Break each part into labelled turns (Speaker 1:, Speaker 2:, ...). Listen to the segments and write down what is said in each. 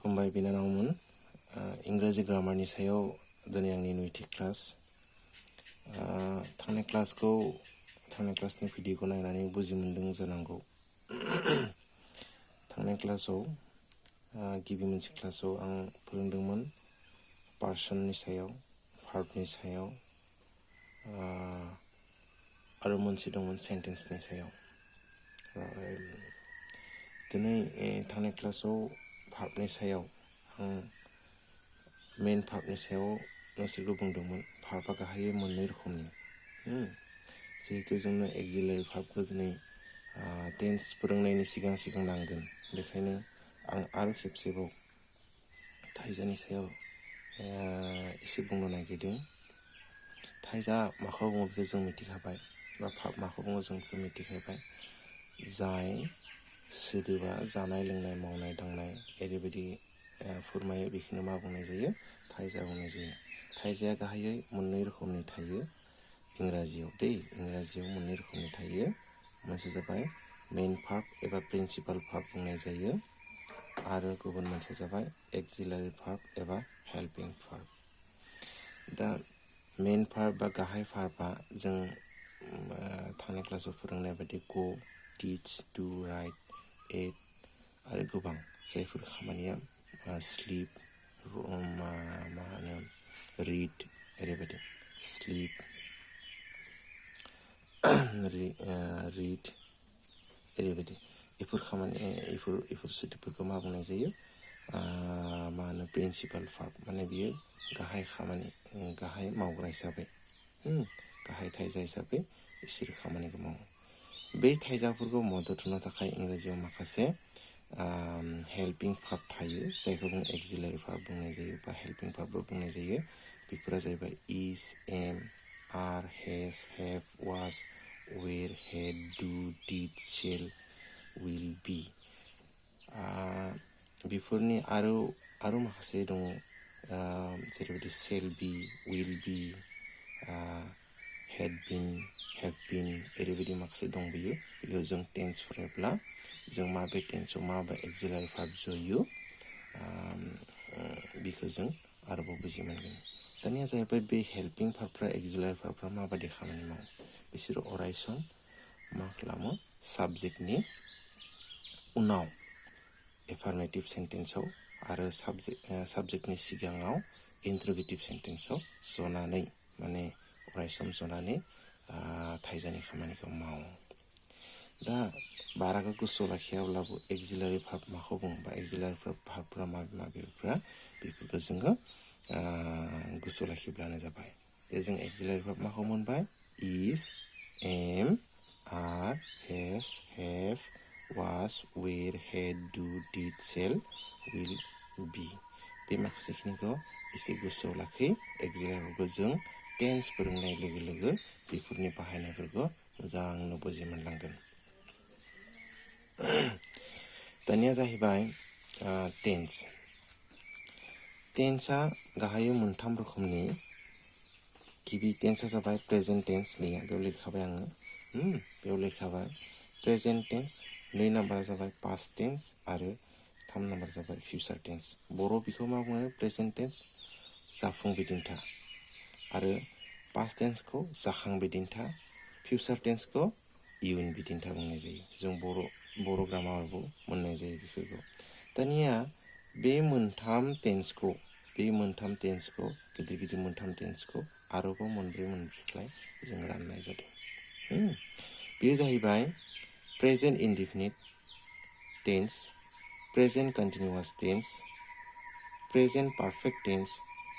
Speaker 1: फंबाय बिनानावमोन इंराजि ग्रामारनि सायाव दिनै आंनि नैथि क्लास थांनाय क्लासनि भिडिअखौ नायनानै बुजि मोनदों जानांगौ थांनाय क्लासाव गिबि मोनसे क्लासाव आं फोरोंदोंमोन पार्सननि सायाव भार्बनि सायाव आरो मोनसे दंमोन सेन्टेन्सनि सायाव दिनै थांनाय क्लासाव भार्बनि सायाव आं मेन भार्बनि सायाव नोंसोरखौ बुंदोंमोन भार्बा गाहायै मोननै रोखोमनि जिहेतु जोंनो एक्सिलारि भार्बखौ दिनै टेन्स फोरोंनायनि सिगां नांगोन बेखायनो आं आरो खेबसेबाव थाइजानि सायाव एसे बुंनो नागिरदों थाइजा माखौ बुङो बेखौ जों मिथिखाबाय बा भार्ब माखौ बुङो जों बेखौ मिथिखाबाय जाय सोदोबा जानाय लोंनाय मावनाय दांनाय ओरैबायदि फोरमायो बेखौनो मा बुंनाय जायो थाइजा बुंनाय जायो थाइजाया गाहायै मोननै रोखोमनि थायो इंराजियाव मोननै रोखोमनि थायो मोनसे जाबाय मेन भार्ब एबा प्रिन्सिपाल भार्ब बुंनाय जायो आरो गुबुन मोनसे जाबाय एक्सिलारि भार्ब एबा हेल्पिं भार्ब दा मेन भार्ब बा गाहाय भार्बा जों थांनाय क्लासाव फोरोंनाय बायदि गो टिच डु राइट एट आरो गोबां जायफोर खामानिया स्लिप मा होनो रिड ओरैबायदि स्लिप रिड ओरैबायदि बेफोर सोदोबफोरखौ मा बुंनाय जायो मा होनो प्रिन्सिपाल भार्ब माने बियो गाहाय मावग्रा हिसाबै गाहाय थाइजा हिसाबै बिसोर खामानिखौ मावो बे थाइजाफोरखौ मदद होनो थाखाय इंराजियाव माखासे हेल्पिं भार्ब थायो जायखौ बुङो एक्सिलारि भार्ब बुंनाय जायो बा हेल्पिं भार्बबो बुंनाय जायो बेफोरा जाहैबाय is am are has have was were had do did shall will be बेफोरनि आरो माखासे दङ जेरैबायदि shall be will be had been have been ओरैबायदि माखासे दं बेखौ जों टेन्स फरायब्ला जों माबे टेन्सआव माबे एक्सिलारि भार्ब जयो बेखौ जों आरोबाव बुजि मोनगोन दानिया जाहैबाय बे हेल्पिं भार्बफ्रा एक्सिलारि भार्बफ्रा माबायदि खामानि मावो बिसोरो अरायसम मा खालामो साबजेक्टनि उनाव एफार्मेटिभ सेन्टेन्सआव आरो साबजेक्टनि सिगाङाव इन्ट्रोगेटिभ सेन्टेन्सआव जनानै माने अरायसम जनानै थाइजानि खामानिखौ मावो दा बाराखौ गोसोआव लाखियाब्लाबो एक्सिलारि भार्ब माखौ बुङो बा एक्सिलारि भार्बफ्रा माबेफ्रा बेफोरखौ जोङो गोसोआव लाखिब्लानो जाबाय जों एक्सिलारि भार्ब माखौ मोनबाय is am are has have was were had do did shall will be बे माखासेखिनिखौ एसे गोसोआव लाखि एक्सिलारिफोरखौ जों टेन्स फोरोंनाय लोगो लोगो बेफोरनि बाहायनायफोरखौ मोजांनो बुजि मोनलांगोन दानिया जाहैबाय टेन्सआ गाहायै मोनथाम रोखोमनि गिबि टेन्सआ जाबाय प्रेजेन्ट टेन्स बेयाव लिरखाबाय आङो बेयाव लिरखाबाय प्रेजेन्ट टेन्स 2 नाम्बारा जाबाय पास्ट टेन्स आरो 3 नाम्बारा जाबाय फिउचार टेन्स बर' बिखौ मा बुङो प्रेजेन्ट टेन्स जाफुं बिदिन्था आरो पास्ट टेन्सखौ जाखां बिदिन्था फिउचार टेन्सखौ इयुन बिदिन्था बुंनाय जायो जों बर' ग्रामारावबो मोननाय जायो बेफोरखौ दानिया बे मोनथाम टेन्सखौ गिदिर मोनथाम टेन्सखौ आरोबाव मोनब्रै जों राननाय जादों बेयो जाहैबाय present indefinite tense present continuous tense present perfect tense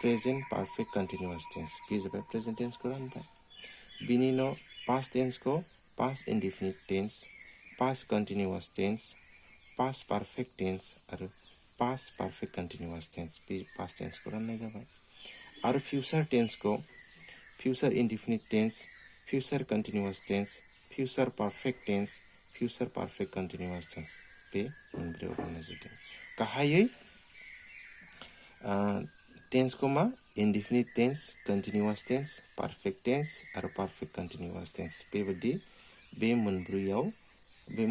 Speaker 1: present perfect continuous tense बे जाबाय प्रेजेन्ट टेन्सखौ रानबाय बिनि उनाव पास्ट टेन्सखौ past indefinite tense past continuous tense past perfect tense आरो पास्ट पारफेक्ट कन्टिनिउआस टेन्स बे पास्ट टेन्सखौ राननाय जाबाय आरो फिउचार टेन्सखौ future indefinite tense future continuous tense future perfect tense future perfect continuous tense बे मोनब्रैयाव राननाय जादों गाहायै टेन्सखौ मा indefinite tense कन्टिनिउआस tense perfect tense आरो पारफेक्ट कन्टिनिउआस टेन्स बेबायदि बे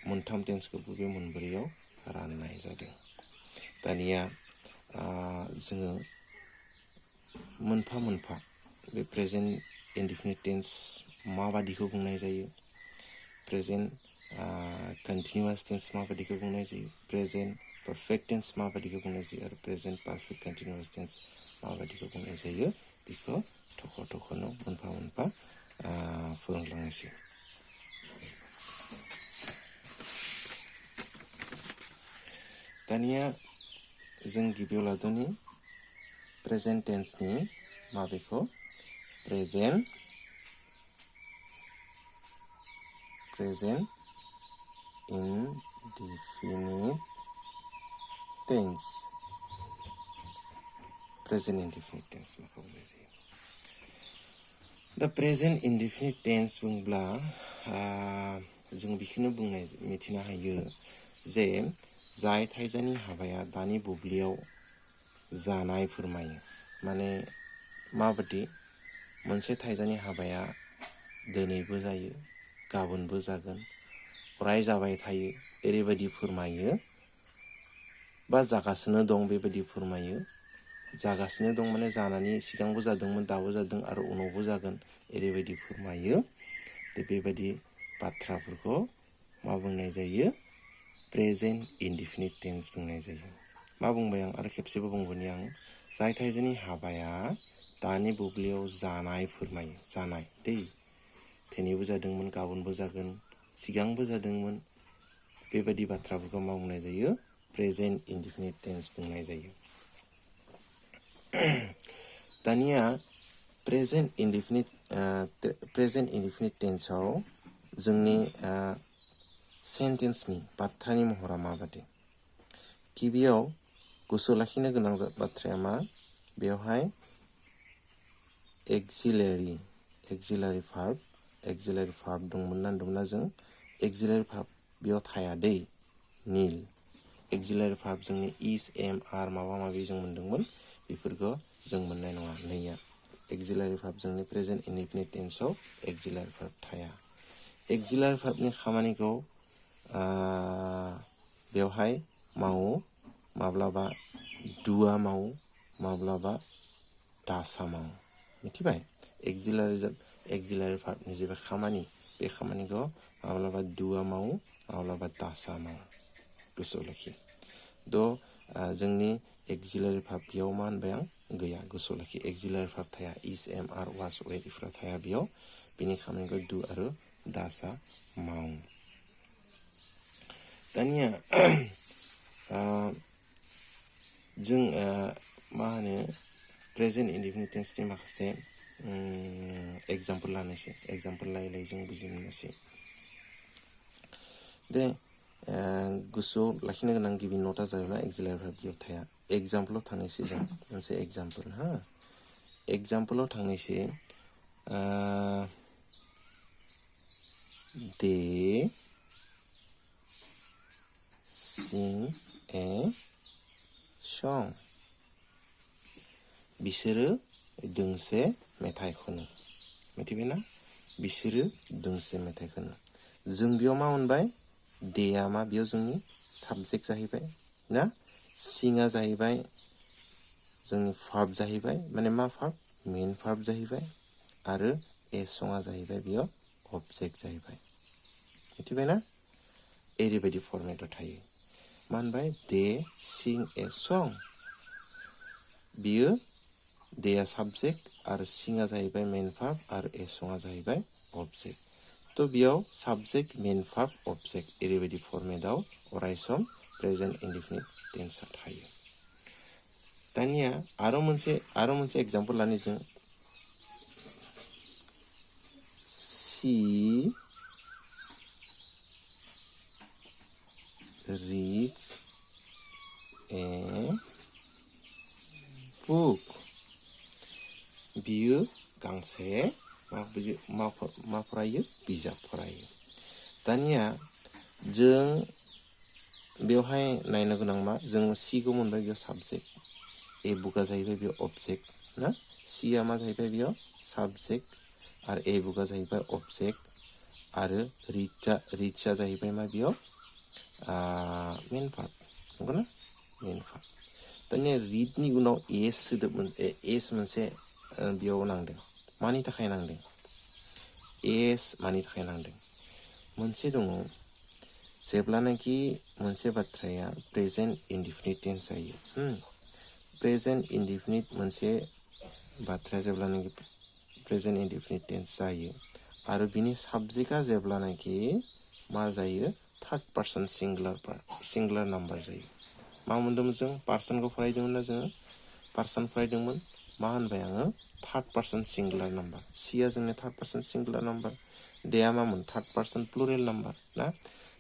Speaker 1: मोनथाम टेन्सखौबो बे मोनब्रैयाव राननाय जादों दानिया जोङो मोनफा मोनफा बे प्रेजेन्ट इनडिफिनिट टेन्स माबादिखौ बुंनाय जायो प्रेजेन्ट कन्टिनिउआस टेन्स माबादिखौ बुंनाय जायो प्रेजेन्ट पारफेक्ट टेन्स माबादिखौ बुंनाय जायो आरो प्रेजेन्ट पारफेक्ट कन्टिनिउआस टेन्स माबादिखौ बुंनाय जायो बेखौ थख' थख'नो मोनफा मोनफा फोरोंलांनोसै दानिया जों गिबियाव लादोंनि प्रेजेन्ट टेन्सनि माबेखौ present indefinite tense present indefinite tense माखौ बुंनाय जायो दा प्रेजेन्ट इनडिफिनिट टेन्स बुंब्ला जों बेखौनो मिथिनो हायो जे जाय थाइजानि हाबाया दानि बुब्लियाव जानाय फोरमायो माने माबादि मोनसे थाइजानि हाबाया दिनैबो जायो गाबोनबो जागोन अराय जाबाय थायो ओरैबायदि फोरमायो बा जागासिनो दं बेबायदि फोरमायो जागासिनो दं माने जानानै सिगांबो जादोंमोन दाबो जादों आरो उनावबो जागोन ओरैबायदि फोरमायो बेबायदि बाथ्राफोरखौ मा बुंनाय जायो प्रेजेन्ट इनडिफिनिट टेन्स बुंनाय जायो मा बुंबाय आं आरो खेबसेबो बुंबोनि आं जाय थाइजानि हाबाया दानि बुब्लियाव जानाय फोरमायो जानाय दै दिनैबो जादोंमोन गाबोनबो जागोन सिगांबो जादोंमोन बेबायदि बाथ्राफोरखौ मा बुंनाय जायो प्रेजेन्ट इनडिफिनिट टेन्स बुंनाय जायो दानिया प्रेजेन्ट इनडिफिनिट टेन्सआव जोंनि सेन्टेन्सनि बाथ्रानि महरा माबादि गिबियाव गोसोआव लाखिनो गोनां बाथ्राया मा बेवहाय एक्सिलारि भार्ब दंमोनना जों एक्सिलारि भार्ब बेयाव थाया दै नील एक्सिलारि भार्ब जोंनि इस एम आर माबा माबि जों मोनदोंमोन बेफोरखौ जों मोननाय नङा नैया एक्सिलारि भार्ब जोंनि प्रेजेन्ट इनडिफिनिट टेन्सआव एक्सिलारि भार्ब थाया एक्सिलारि भार्बनि खामानिखौ बेवहाय मावो माब्लाबा दुआ मावो माब्लाबा दासा मावो मिथिबाय एक्सिलारि भार्बनि जेबो खामानि बे खामानिखौ माब्लाबा दुआ मावो माब्लाबा दासा मावो गोसोआव लाखि जोंनि एक्सिलारि भार्ब बेयाव मा होनबाय आं गैया गोसोआव लाखि एक्सिलारि भार्ब थाया इस एम आर वास वेर इफोरा थाया बेयाव बेनि खामानिखौ दु आरो दासा मावो दानिया जों मा होनो प्रेजेन्ट इनडिफिनिट टेन्सनि माखासे एग्जाम्पल लानोसै एग्जाम्पल लायै जों बुजि मोननोसै दे गोसोआव लाखिनो गोनां गिबि नटआ जाहैबाय एक्सिलारि भार्ब बेयाव थाया एग्जाम्पलाव थांनोसै जों मोनसे एग्जाम्पल एग्जाम्पलाव थांनोसै दे sing a song बिसोरो दोंसे मेथाइ खनो मिथिबायना बिसोरो दोंसे मेथाइ खनो जों बेयाव मा मोनबाय देया मा बेयाव जोंनि साबजेक्ट जाहैबाय ना सिंआ जाहैबाय जोंनि भार्ब जाहैबाय माने मा भार्ब मेन भार्ब जाहैबाय आरो ए सङा जाहैबाय बेयाव अबजेक्ट जाहैबाय मिथिबायना ओरैबायदि फर्मेटआव थायो मा होनबाय दे सिं ए सं बियो देया साबजेक्ट आरो सिंआ जाहैबाय मेन भार्ब आरो ए सङा जाहैबाय अबजेक्ट तो बेयाव साबजेक्ट मेन भार्ब अबजेक्ट ओरैबायदि फर्मेटआव अरायसम प्रेजेन्ट इनडिफिनिट टेन्सआ थायो दानिया आरो मोनसे एग्जाम्पल लानि जों सी reads a book बियो गांसे मा फरायो बिजाब फरायो दानिया जों बेवहाय नायनो गोनां मा जों सिखौ मोनबाय बेयाव साबजेक्ट ए बुकआ जाहैबाय बेयाव अबजेक्ट ना सिया मा जाहैबाय बेयाव साबजेक्ट आरो ए बुकआ जाहैबाय अबजेक्ट आरो रिडआ जाहैबाय मा बेयाव मेन भार्ब नंगौ ना मेन भार्ब दानिया रिडनि उनाव एस सोदोब एस मोनसे बेयाव नांदों मानि थाखाय नांदों एस मानि थाखाय नांदों मोनसे दङ जेब्लानाखि मोनसे बाथ्राया प्रेजेन्ट इनडिफिनिट टेन्स जायो प्रेजेन्ट इनडिफिनिट मोनसे बाथ्राया जेब्लानाखि प्रेजेन्ट इनडिफिनिट टेन्स जायो आरो बिनि साबजेक्टआ जेब्लानाखि मा जायो थार्ड पार्सन सिंगुलार नाम्बार जायो मा मोनदोंमोन जों पार्सनखौ फरायदोंमोन ना जोङो पार्सन फरायदोंमोन मा होनबाय आङो थार्ड पार्सन सिंगुलार नाम्बार सिया जोंनि थार्ड पार्सन सिंगुलार नाम्बार डेया मामोन थार्ड पार्सन प्लुरेल नाम्बार ना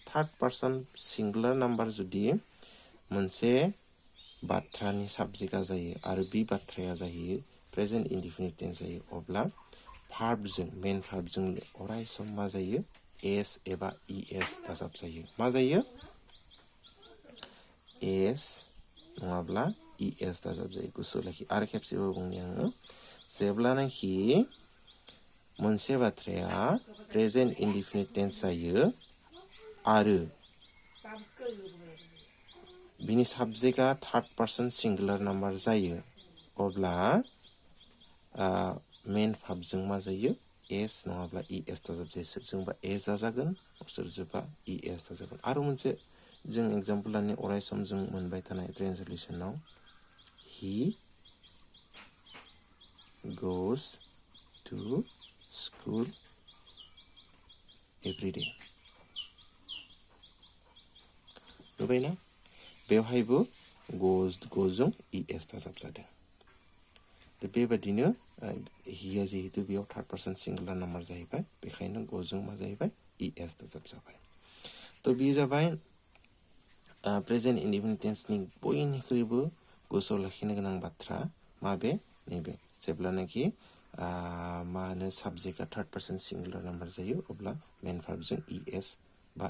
Speaker 1: थार्ड पार्सन सिंगुलार नाम्बार जुदि मोनसे बाथ्रानि साबजेक्टआ जायो आरो बे बाथ्राया जायो प्रेजेन्ट इनडिफिनिट टेन्स जायो अब्ला भार्बजों मेन भार्बजों अराय सम मा जायो एस एबा इएस दाजाब जायो मा जायो एस नङाब्ला इएस दाजाब जायो गोसोआव लाखि आरो खेबसेबाव बुंनि आङो जेब्लानाखि मोनसे बाथ्राया प्रेजेन्ट इनडिफिनिट टेन्स जायो आरो बिनि साबजेक्टआ थार्ड पार्सन सिंगुलार नाम्बार जायो अब्ला मेन भार्बजों मा जायो एस नङाब्ला इएस दाजाब जायो सोरजोंबा एस जाजागोन सोरजोंबा इएस दाजागोन आरो मोनसे जों एग्जाम्पल लानि अराय सम जों मोनबाय थानाय ट्रेन्सलेसनाव हि goes to school every day नुबायना बेवहायबो गजों इएस दाजाब जादों दा बेबादिनो हिया जिहेतु बेयाव थार्ड पार्सन सिंगुलार नाम्बार जाहैबाय बेखायनो गजों मा जाहैबाय इएस दाजाब जाबाय थ' बेयो जाबाय प्रेजेन्ट इनडिफिनिट टेन्सनि बयनिख्रुइबो गोसोआव लाखिनो गोनां बाथ्रा माबे नैबे जेब्लानाखि मा होनो साबजेक्टआ थार्ड पार्सन सिंगुलार नाम्बार जायो अब्ला मेन भार्बजों इएस बा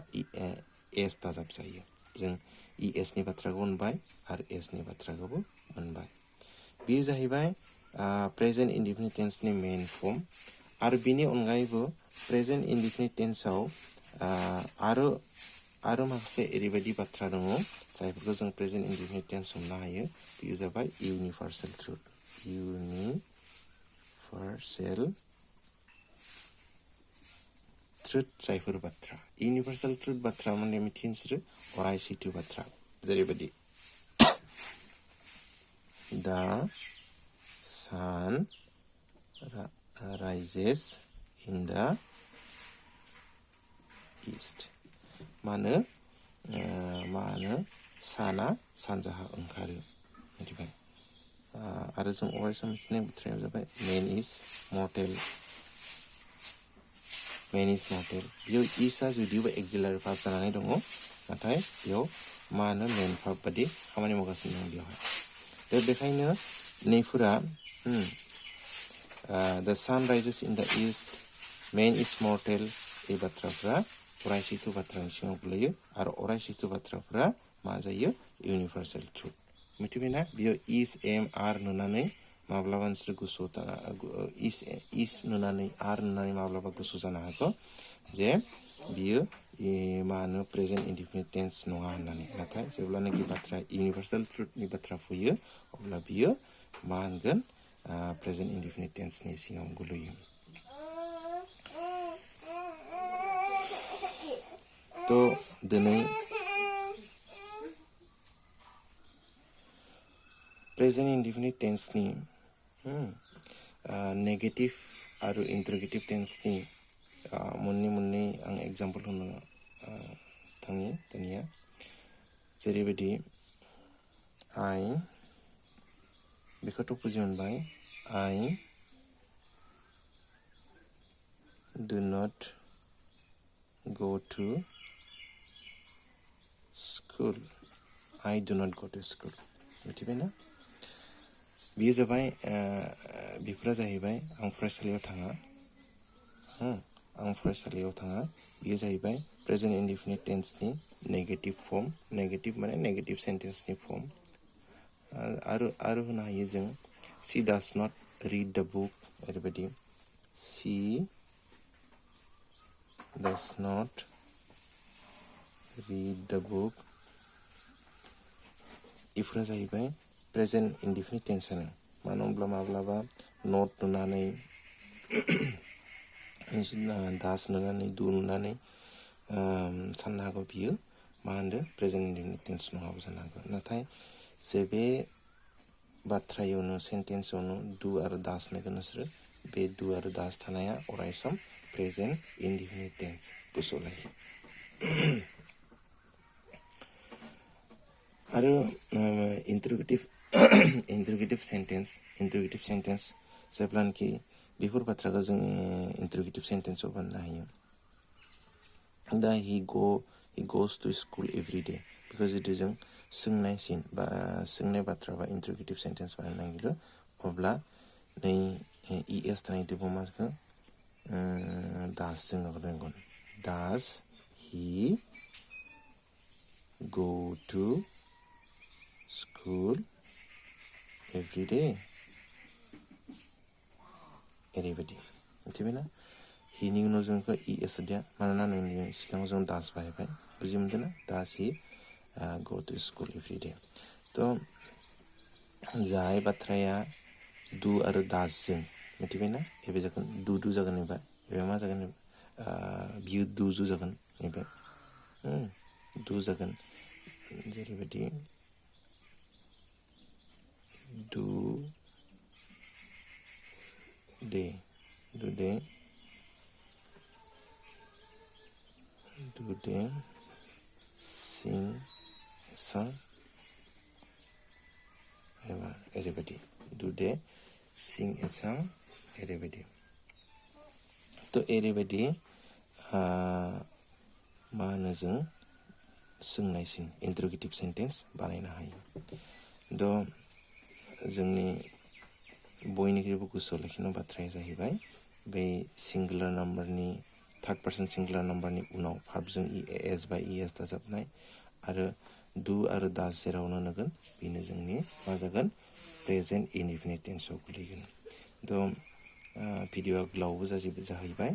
Speaker 1: एस दाजाब जायो जों इएसनि बाथ्राखौ मोनबाय आरो एसनि बाथ्राखौबो मोनबाय बेयो जाहैबाय प्रेजेन्ट इनडिफिनिट टेन्सनि मेन फर्म आरो बिनि अनगायैबो प्रेजेन्ट इनडिफिनिट टेन्सआव आरो माखासे ओरैबायदि बाथ्रा दङ जायफोरखौ जों प्रेजेन्ट इनडिफिनिट टेन्स हमनो हायो बेयो जाबाय इउनिभार्सेल ट्रुथ जायफोर बाथ्रा इउनिभार्सेल ट्रुथ बाथ्रा माने मिथियो अराय सैथो बाथ्रा जेरैबायदि दा सान राइजेस इन दा इस्ट मानो साना सानजाहा ओंखारो मिथिबाय आरो जों अराय सम मिथिनाय बाथ्राया जाबाय मेन इज मर्टेल बेयाव इसा जुदिबो एक्सिलारि भार्ब जानानै दङ नाथाय बेयाव मेन भार्ब बादि खामानि मावगासिनो दं बेवहाय दा बेखायनो नैफोरा द सान rises in the east main is mortal এই बाथ्राफ्रा अराय सैथो बाथ्रानि सिङाव गोलैयो आरो अराय सैथो बाथ्राफ्रा मा जायो इउनिभार्सेल ट्रुथ मिथिबायना बेयाव इस एम आर नुनानै माब्लाबा नोंसोर गोसोआव इस नुनानै आर नुनानै माब्लाबा गोसो जानो हागौ जे बियो प्रेजेन्ट इनडिफिनिट टेन्स नङा होननानै नाथाय जेब्लानाखि बाथ्रा इउनिभार्सेल ट्रुथनि बाथ्रा फैयो अब्ला बियो मा होनगोन प्रेजेन्ट इनडिफिनिट टेन्सनि सिङाव गोलैयो थ' दिनै प्रेजेन्ट इनडिफिनिट टेन्सनि नेगेटिभ आरो इन्टारोगेटिभ टेन्सनि मोननै आं एग्जाम्पल होनो थाङो दानिया जेरैबायदि आइ बेखौथ' बुजि मोनबाय I do not go to school I do not go to school मिथिबायना बेयो जाबाय बेफोरा जाहैबाय आं फरायसालियाव थाङा बेयो जाहैबाय प्रेजेन्ट इनडिफिनिट टेन्सनि नेगेटिभ फर्म नेगेटिभ माने नेगेटिभ सेन्टेन्सनि फर्म आरो होनो हायो जों she does not read the book ओरैबायदि शी does not read the book इफोरा जाहैबाय प्रेजेन्ट इनडिफिनिट टेन्सआनो मानो होनब्ला माब्लाबा नट नुनानै दास नुनानै डु नुनानै साननो हागौ बियो मा होनदों प्रेजेन्ट इनडिफिनिट टेन्स नङाबो जानो हागौ नाथाय जे बे बाथ्रायावनो सेन्टेन्सआवनो डु आरो दास होनायखौ नोंसोरो बे डु आरो दास थानाया अराय सम प्रेजेन्ट इनडिफिनिट टेन्स गोसोआव लायो आरो इन्ट्रोगेटिभ सेन्टेन्स जेब्लानोखि बेफोर बाथ्राखौ जों इन्ट्रोगेटिभ सेन्टेन्सआव बानायनो हायो दा he goes to school every day बेखौ जुदि जों सोंनाय सिन बा सोंनाय बाथ्रा बा इन्ट्रोगेटिभ सेन्टेन्स बानायनो नागिरो अब्ला नै ES थानाय टिपआव माखौ दास जों माबानांगोन Das he go to school every day ओरैबायदि मिथिबायना हिनि उनाव जोंखौ ES दिया मानोना नोंनि सिगाङाव जों दास बाहायबाय बुजि मोनदोंना Das he go to school every day थ' जाय बाथ्राया डु आरो दासजों मिथिबायना एबे जागोन डु जागोन एबा मा जागोन बियो डु जागोन एबा डु जागोन जेरैबायदि do they sing a song एबा ओरैबायदि do they sing a song ओरैबायदि थ' ओरैबायदि मा होनो जों सोंनायसिन इन्ट्रोगेटिभ सेन्टेन्स बानायनो हायो थ' जोंनि बयनिख्रुइबो गोसोआव लाखिनाय बाथ्राया जाहैबाय बै सिंगुलार नाम्बारनि थार्ड पार्सन सिंगुलार नाम्बारनि उनाव भार्बजों एस बा ES दाजाबनाय आरो डु आरो दास जेरावनो नुगोन बेनो जोंनि मा जागोन प्रेजेन्ट इनडिफिनिट टेन्सआव गोलैगोन थ' भिडिअ'आ गोलावबो जाहैबाय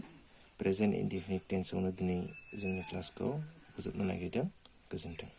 Speaker 1: प्रेजेन्ट इनडिफिनिट टेन्सआवनो दिनै जोंनि क्लासखौ फोजोबनो नागिरदों गोजोन्थों